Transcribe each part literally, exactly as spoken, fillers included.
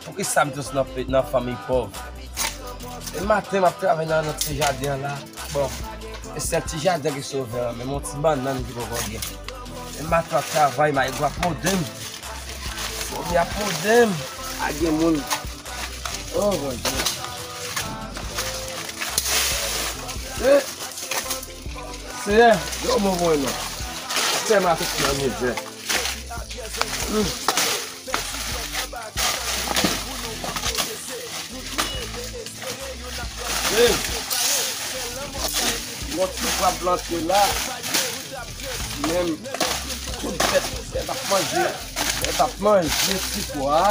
Poukisa m jis nan, nan fanmi pòv? E maten, m ap travay nan, nan ti jaden an la. Bon, e sèl ti jaden ki sove an, menm yon ti bannann ki poko gen. E maten, m ap travay, mayi gwo ap mòde m. Foumi ap mòde m. A gen moun. Oh, Bondye. Eh, Senyè, yo mwen mwen non. Tèlman soti nan mizè. Hmm. Hey! Yon ti pwa plante la. Menm tout bèt, bèt ap manje. Bèt ap manje ti pwa.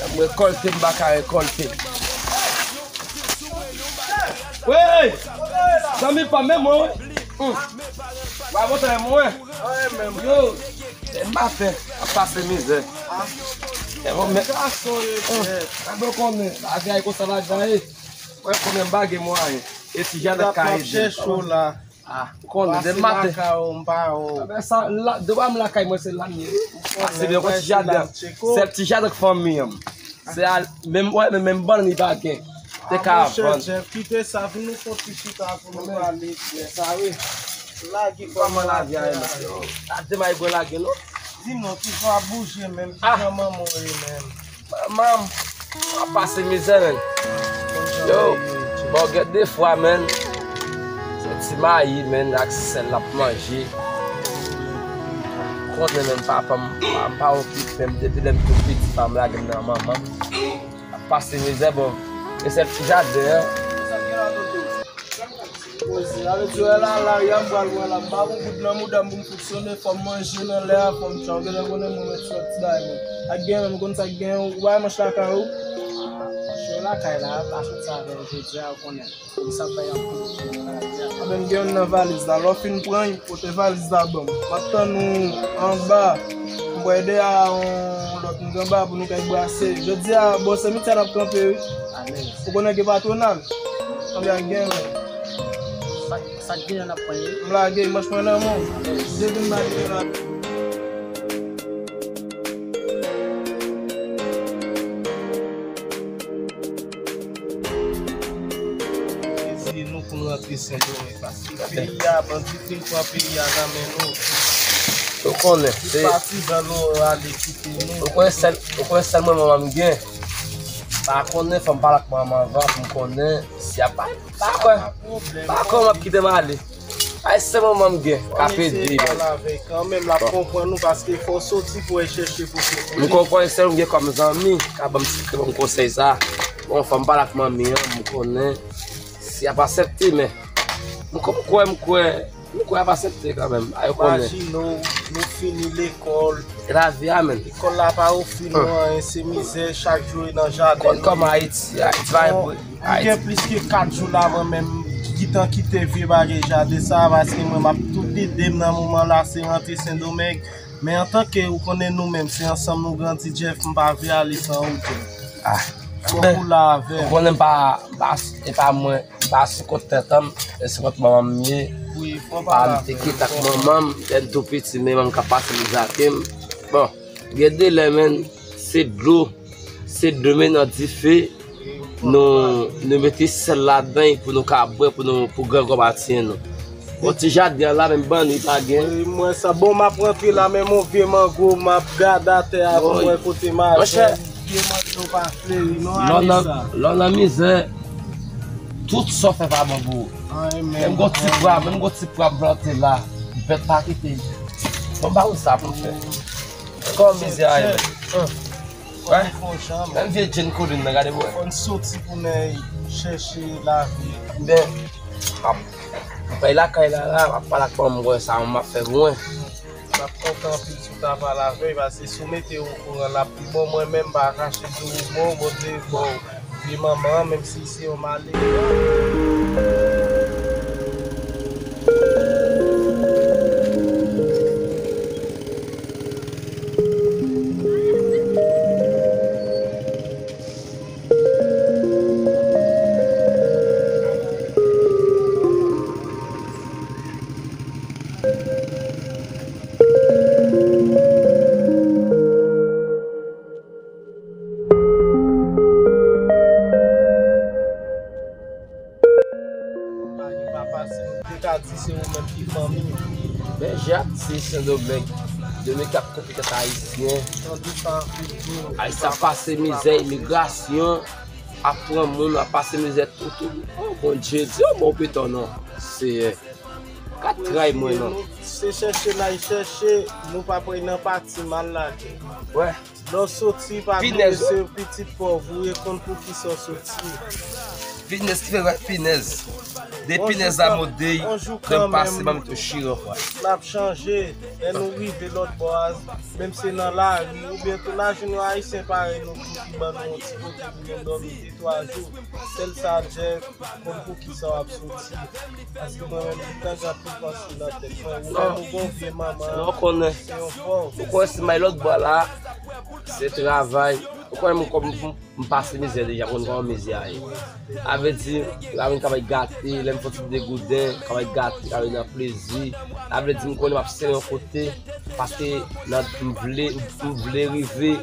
M rekòlte, m pa ka rekòlte. Wey! Zanmi pa m, men mwen, wi. Hmm. Wa montre mwen. Yo, e maten, ap pase mizè. E bon, men gason yo, hmm, mwen konnen, bagay konsa lajan ye. Mwen konnen m pa gen mwayen. E ti jaden kay ede. Ah, ou konnen depi maten. Sa, la, depi m lakay mwen, se la m ye. Pase byen, yon ti jaden. Sèl ti jaden k fanmi an. Se al, menm, wè, menm, menm bannann li pa gen. Te ka vann. Monchè Jeff, kite sa, vin nou fè yon ti chita pou nou pale. Lè sa, wi. Lage kòman lavi a ye, mesye? A, demen ay gwen lage, non? Di non, kijan w ap bouje menm? Kijan manman w ye menm? Manman m ap pase mizè, menm. Yo, bon, gen de fwa, menm, se ti mayi, menm, ak sèl l ap manje. Konnen, menm, papa m, pa, m pa okipe m depi lè m tou piti, pa m lage m nan manman m. Ap pase mizè, bon. E sèl ti jaden an. Poze, ale di wè la, la, ya m pral wè la. M pa gon goud nan mouda m pou m fonksyone, fò m manje nan lè a, fò m tchwa. Ou genlè konnen mwen mèt sòti bay mwen. Ak gen, m konn sa k gen, ou bay manch lakay ou. Manch yo lakay la, pa sòti avè l jodi a, ou konnen. Ou sa bay anpil. Anben m gen youn nan valiz la, lè w fin pran, pote valiz la ban m. M ap tann ou anba. M pral ede a yon lòt nèg anba pou nou kay brase. Jodi a, bò simityè n ap kanpe, wi. Ou konnen gen patwonal. Konbyen k gen menm? Sa, sa k gen an ap pran ye? M lage manch mwen nan men w. Depi m lage la. Mezi nou pou n rantre Sendomeng, paske peyi a, bandi fin pran peyi a nan men nou. Ou konnen, tout se patizan nou ale kite nou. Ou konnen sèl, ou konnen sèl mwen manman m gen. Pa konnen, fò m pale ak manman anvan pou m konnen si y ap pa, pa kwè. Pa kwè m ap kite m ale. Ay, se manman m gen k ap ede, men. Kanmenm, l ap konprann nou, paske fò w soti pou w al chèche pou soti. M konprann sèl m gen kòm zanmi, k ap ban m, k ban m konsèy sa. Bon, fò m pale ak manmi an, m konnen si y ap aksepte, men m kwè, m kwè, m kwè, m kwè y ap aksepte kanmenm. Ay, ou konnen. Imajine w, nou fini lekòl. Lavi a, menm. Lekòl la pa ofri nou anyen, se mizè, chak jou e nan jaden nou. Kòman Ayiti, Ayiti pa gen. M gen plis ke kat jou la mwen menm, m gentan kite vye bagay jaden sa, paske mwen m ap tout ide m nan moman la se rantre Sendomeng. Men antanke ou konnen nou menm, se ansanm nou grandi, Jeff, m pa vle ale san ou, Jeff. Ah. Fòk ou la avè m. Ou konnen m pa, m pa, e pa mwen, m pa sou kont tèt an, e sou kont manman m ye. Wi, fò pa la avè m. Te kite ak manman m, lè m tou piti, men manman m ka pase mizè ak m. Bon, gen de lè, menm, se dlo. Se dlo men nan dife, nou, nou mete sèl ladan pou nou ka bwè, pou nou, pou grangò pa tiye nou. Bon, ti jaden an la, menm bann li pa gen. Wi, m wè sa. Bon, m ap rantre la, men yon vye mango, m ap gade atè a pou m wè kote m achte. Vye mango pa fleri, non, ale sa. Lè w nan mizè, tout sa w fè pa bon pou ou. Menm gon ti pwa, menm gon ti pwa plante la, bèt pa kite. Bon, ba ou sa pou fè. Kòman mizè a ye, menm? Wè. Menm vye djenn kolin nan, gade pou wè. Fò n soti pou n al chèche lavi. Ben, m ap, m pral lakay la, la, m ap pale ak manman m, wè sa m ap fè pou mwen. M ap kontan anpil si w ta pale avè l, paske si w mete l okouran, l ap pi bon. Mwen menm, m pa kache di w, bon, Bondye, bon. Epi manman an, menm si se yon malere. Pase, nou te ka di se ou menm ki fanmi. Men Jacques, se Sendomeng, de mil kat konpetans ayisyen. San dout sa, anpil tou. Ayisyen ap pase mizè, imigrasyon ap pran moun, ap pase mizè toutou. Oh, Bondye, di yon mo piton non, Seyè. Ka tray mwen non. Se chèche n al chèche, nou pa prè nan pati mal la. Wè. Lè w soti, pa bliye se pitit pòv ou ye, konn poukisa w soti. Pinèz ki fè pinèz. De pinèz la modèy, lè m pase, ban m tou chire yon fwa. N ap chanje, lè nou rive lòt bò a, menm se nan lari, oubyen tou n a jwenn yon Ayisyen parèy nou tou ki ban nou yon ti kote pou nou dòmi de twa jou. Sèl sa, Jeff, konn poukisa w ap soti. Paske mwen menm, tout tan jan tout panse nan tèt mwen. Ou menm ou gon vye manman, non, konnen. Se yon pòv. Ou konnen si may lòt bò la, se travay. Ou konnen mwen kòm m, m pase mizè deja, konn kòman mizè a ye. A vle di, ravin ka bay gate, lè m fè ti degouden, ka bay gate, ka bay nan plezi. A vle di, m konnen m ap sere yon kote, paske nan, m vle, m vle rive,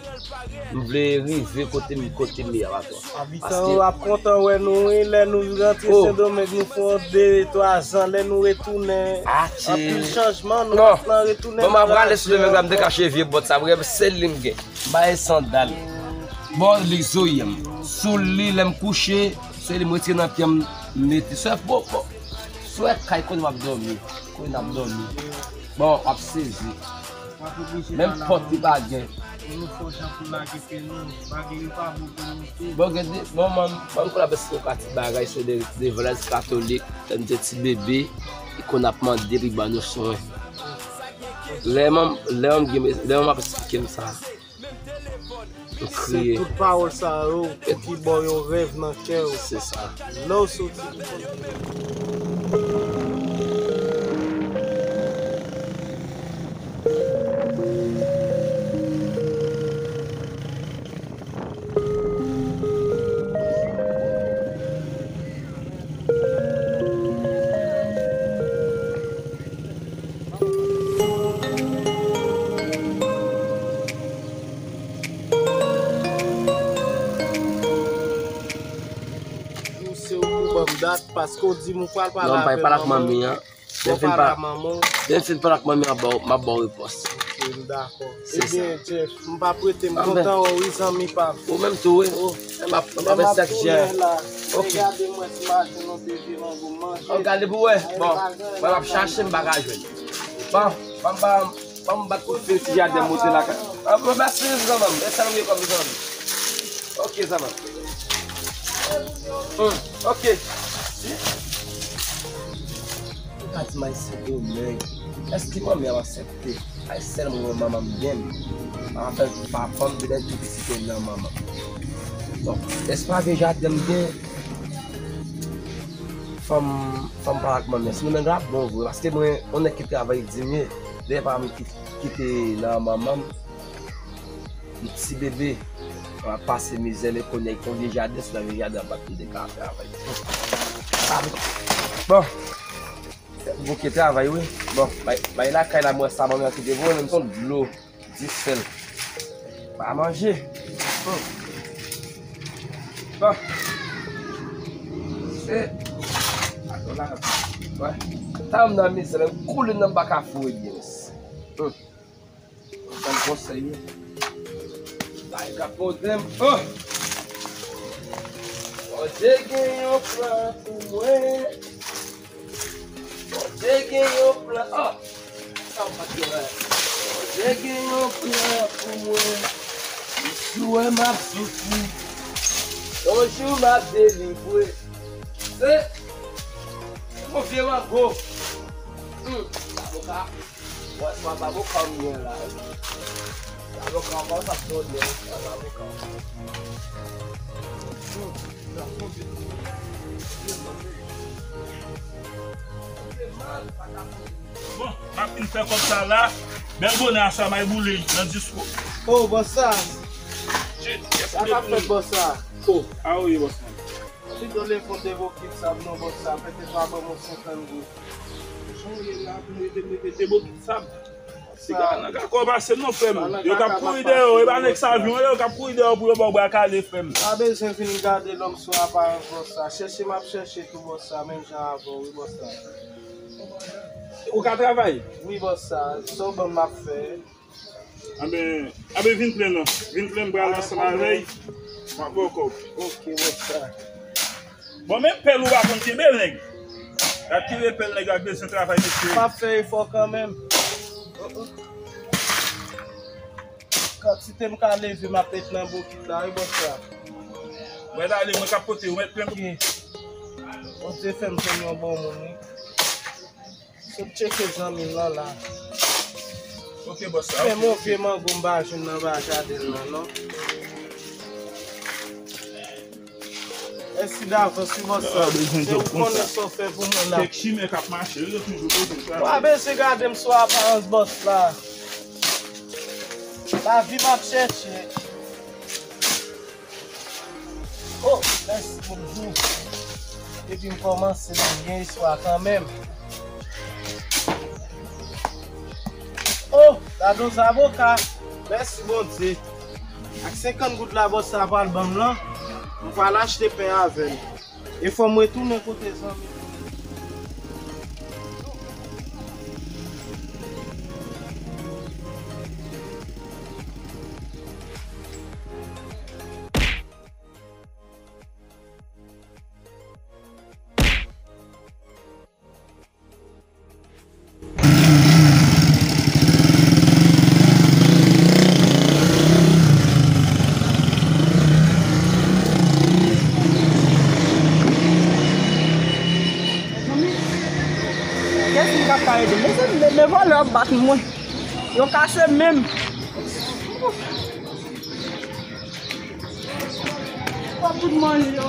m vle rive kote m, kote m ye a, patwon. Abitan yo ap kontan wè nou, wi, lè nou rantre Sendomeng, nou fè yon de, twa zan, lè nou retounen, anpil chanjman, nou ap nan retounen. Bon, m ap prale Sendomeng la, m te kache vye bòt sa, vre, se li m gen. M pa gen sandal. Bon, li zoyè m. Sou li, lè m kouche, se li m retire nan pye m, m mete. Sèf, bon, bon. Swè kay kote m ap dòmi. Kote n ap dòmi. Bon, w ap sezi. Menm pòt li pa gen. Bon, gen de, bon, manman m konn ap esplike yon ti bagay sou de, de legliz katolik, lè m te ti bebe, li konn ap mande pou ban nou swen. Lè manm, lè manm gen, lè manm ap esplike m sa. M kriye. Se tout pawòl sa yo pou ki ba w yon rèv nan kè w. Se sa. Lè w soti pou konn. Ou se ou pou ban m dat, paske w di m ou pral pale avèk manman w. Lè m fin pale ak manman w. Lè m fin pale ak manman w, m ap ba w, m ap ba w repons. Ok, m dakò. Se sa. Ebyen, Jeff, m p ap rete, m kontan wè w, wi, zanmi pa m. Ou menm tou, wi. M ap, m ap fè sèk jan. Ok. Gade mwen si m pa jwenn yon de vye mango m manje. Oh, gade pou wè. Bon, mwen m ap chache, m pa ka jwenn. Bon, ban m, ban m, ban m bat kout fil ti jaden monte lakay. Ah, bon, mèsi, zanmi m. E sa m ye kòm zanmi. Ok, zanmi m. Hmm, ok. Ou ka di m Ayisyen Domeng. Èske manmi ap aksepte? Ay sèl mwen manman m gen m. Anfen, papa m te gen tou pitit nan manman m. Bon, èske pa vye jaden m gen? Fò m, fò m pale ak manmi an. Si nou menm la bon vre. Paske mwen, yon nèg ki travay di m ye. Depi papa m ki, kite nan manman m. M ti bebe, m ap pase mizè, men kounye a, yon vye jaden, se nan vye jaden an bat m te ka fè avè l. Bon, bouke travay, wi. Bon, bay, bay lakay la, mwen sa, manmi an kite voye, menm son dlo, disèl. Pa manje. Hmm. Bon. Se. Ato la. Wè. Tanm nan mizè, menm koule nan baka foure byen. Hmm. Ban m konsèy, wi. Bay ka poze m. Oh! Bondye gen yon plan pou mwen. Bondye gen yon plan. Oh! Sa w pa t gen la. Bondye gen yon plan pou mwen. Li sou wè m ap soufri. Yon jou m ap delivre. Se yon vye mango. Hmm, avoka. Wè, se pa zaboka m gen la. Zaboka m pa sa fò byen, se pa zaboka. Bon, m ap fin fè kòb sa la. Bèl bonè a sa, may boule nan disko. Oh, bòs sa. Shit, yes, sa k ap fèt, bòs sa? Oh, a wi, bòs mwen. Pito leve yon de bokit sab non, bòs sa, pete pa ban mwen senkant goud. Jan w ye la, pou mete, mete de bokit sab. Piga nan kaka w pase non, frè m. Yo k ap kouri dèyè w, e pa nèg Savyon yo k ap kouri dèyè w pou yo ba w bra kale, frè m. Pa bezwen vin gade lòm sou aparans bòs la. Chèche m ap chèche tou bòs la, menm jan avè w, wi bòs la. Ou ka travay? Wi bòs la, sa w ban m m ap fè. Anben, anben vin plenn non. Vin plenn m pral ansanm avè y. M ap ba w kòb. Ok bòs la. Bon, men pèl ou pa konn kenbe l, nèg. Gad kenbe pèl nèg la k bezwen travay, mesye. M ap fè efò kanmenm. Kantite m ka leve, m ap met nan bokit la, wi, bòs la. Mwen ale, mwen k ap pote, ou mèt plen. Ok. Bondye fè m jwenn yon bon moun, wi. Sot tcheke zanmi m lan la. Ok, bòs la. Men ok, move mango m pa jwenn nan ba jaden l lan, non. Mèsi davans, wi, bòs la. Se ou konnen sa w fè pou mwen la. Kèk chimè k ap mache, yo toujou bezwen sa. Ou pa bezwen gade m sou aparans bòs la. Lavi m ap chèche. Oh, mèsi, bonjou. Depi m kòmanse la, m gen espwa kanmenm. Oh, gade yon zaboka. Mèsi, Bondye. Ak senkant goud la bòs sa pral ban m lan, m pral achte pen avè l. E fò m retounen kote zanmi m. Kiyès ki ka ede m? Men, men, men vòlè ap bat mwen. Yo kase men m. Kòb bout manje yo.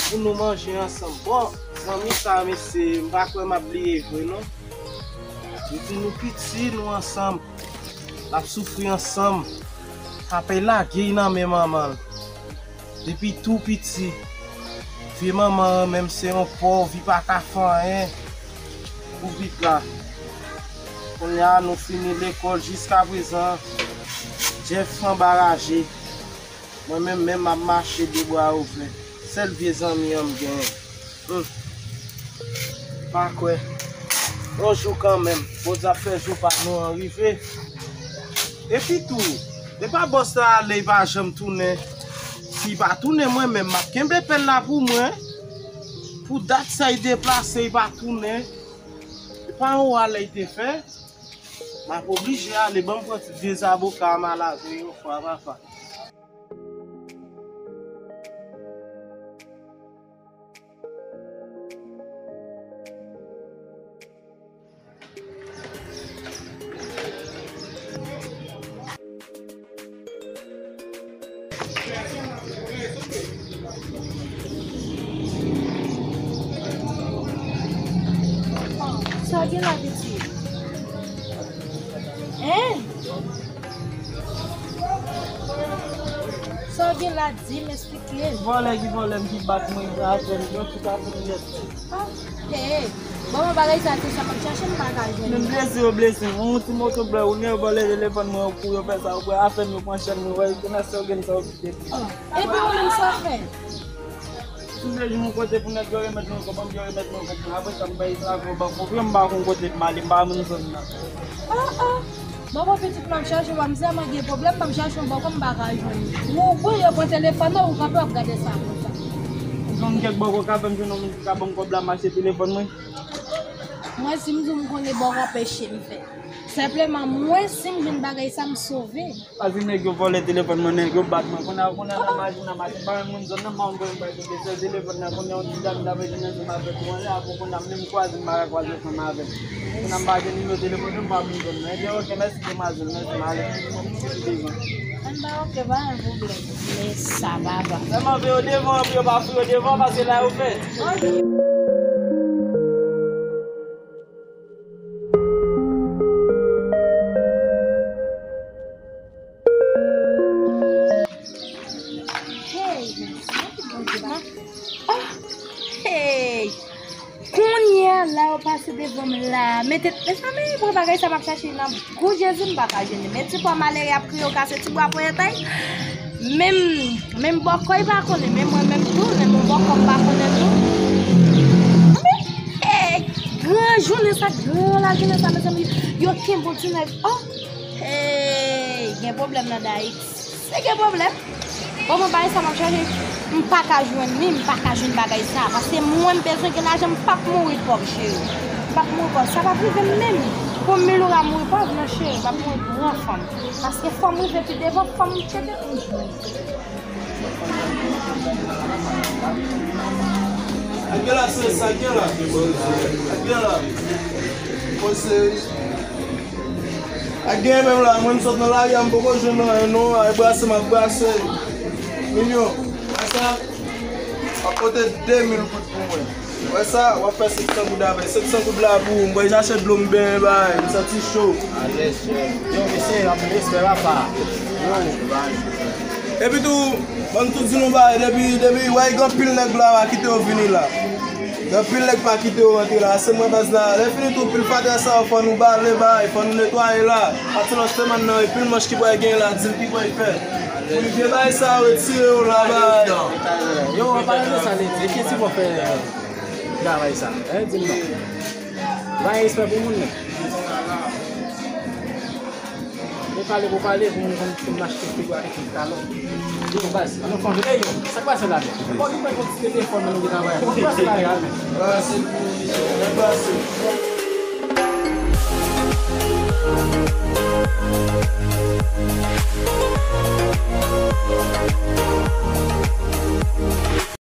Pou nou manje ansanm. Bon, zanmi sa, mesye, m pa kwè m ap bliye vre, non. Depi nou piti, nou ansanm. N ap soufri ansanm. Papa l lage l nan men manman l. Depi tou piti. Vye manman an menm se yon pòv, li pa ka fè anyen pou pit la. Kounye a nou fini lekòl jiska prezan. Jeff anbaraje. Mwen menm, menm m ap mache de bra ouvè. Sèl vye zanmi an m genyen. Hmm. Pa kwè. Yon jou kanmenm, Bondye ap fè jou pa nou an rive. Epi tou, e pa bòs la ale, li pa janm tounen. Si li pa tounen, mwen menm, m ap kenbe pèl la pou mwen. Pou dat sa, li deplase, li pa tounen. E pa yon wale li te fè. M ap oblije ale, ban m pran ti vye zaboka a m al lave yon fwa, papa. Sa w gen la, pitit? Hein? Sa w gen la, di m, esplike m. Vòlè ki vòlè m ki bat mwen, ki afè m, yo tout afè m nèt. Ah, hey, hey. Bon, mwen bagay sa, se sa m ap chache, m pa ka jwenn li. Menm blese yo blese m. Yon ti moto blan, ou gen vòlè telefòn mwen, yo kou, yo fè sa, yo pran afè m, yo pran chèn mwen, wè, kounye a se yo gen sa yo kite. Oh, epi ou menm sa w fè? Si m te jwenn yon kote pou nèg yo remèt mwen kòb, yo remèt mwen kòb mwen. Apre sa, m bay sa pou bank mwen. Pou m pa konn kote pou m ale, m pa moun zòn nan. Ah, ah. Bòkò pitit m ap chache w, m se a mwen gen pwoblèm, m ap chache yon bòkò m pa ka jwenn. Ou, ou, yo pran telefòn nan, ou kanpe w ap gade sa konsa. Ou konn kèk bòkò ka fè m jwenn yon moun ki ka ban m kòb la, m achte telefòn mwen? Mwen, si m di w m konnen bòkò peche m fè. Senpleman, mwen, si m jwenn bagay sa, m sove. Pase nèg yo vòlè telefòn mwen, nèg yo bat mwen. Kounye a, kounye a, nan machin nan, machin pa menm moun zòn nan, m pa konn kote m pral kote sèl telefòn nan. Kounye a, yon ti dam t ap rete nan zòn avèk mwen la, apre kounye a, menm kwaze m pa ka kwaze ansanm avè l. Kounye a, m pa gen nimewo telefòn nan, m pa moun zòn nan. Ebyen, oke, mèsi demwazèl, mèsi, m ale. M gen devan. Mwen ba oke, pa gen pwoblèm. Men sa papa. Sèlman veye yo devan, pou yo pa fou yo devan, paske la yo fèt. Hey, oh, hey. Kounye a la yo pase devan m la. Mete, mezanmi, pou bagay sa m ap chache nan gou Jezi m pa ka jwenn li. Men ti pwa malere ap kriye, yo kase ti bwa ponyèt ay. Menm, menm bòkò y pa konnen, men mwen menm tou, menm yon bòkò m pa konnen tou. Men, hey, gran jounen sa, gran lajounen sa, mezanmi, yo kenbe yon ti nèg. Oh, hey, gen pwoblèm nan Dayik. Se gen pwoblèm. Bon, mwen bagay sa m ap chache. M pa ka jwenn li, m pa ka jwenn bagay sa. Paske mwen m bezwen gen lajan, m p ap mouri pòv, cheri. M p ap mouri pòv. Sa p ap rive m menm. Pou mil oura mouri pòv, non, cheri. M ap mouri gran fanm. Paske fò m rive pi devan, fò m tcheke pou m jwenn. Sa gen la, se sa gen la. Sa gen la. Poze. Ak gen menm la, mwen m sot nan lari a, m poko jwenn anyen non, ay brase m ap brase. Milyon, wè sa? W ap pote de mil goud pou mwen. Wè sa? W ap fè senk san goud avè l. Senk san goud la pou ou, m pral chache dlo m benyen bay, m santi cho. Alèz, frè. Yo, mesye, anpil respè, papa. Yo. Epi tou, ban m tou di nou bagay, depi, depi, wè, gen anpil nèg la, pa kite yo vini la. Gen anpil nèg pa kite yo rantre la, se mwen baz la. Lè fini tou, pil fatra sa yo, fò nou bale bay, fò nou netwaye la. Pati lòt semèn nan, e pil manch ki pral genyen la, di m ki pral fè. Pou li vye bagay sa yo, retire yo la bay. Yo, an palan de sa, Ledi, e ki ti bon fè travay sa? Hein, di m non. Bay respè pou moun nan. Ou pale, ou pale, pou moun konn konn mache frigo ak ekip talon. Yo, baz, an nou fon vide yo. Sa k pase la menm? Bon, nou pran konn ti telefòn nan nou ki travay. Sa k pase la menm? Pase pou misye, pase.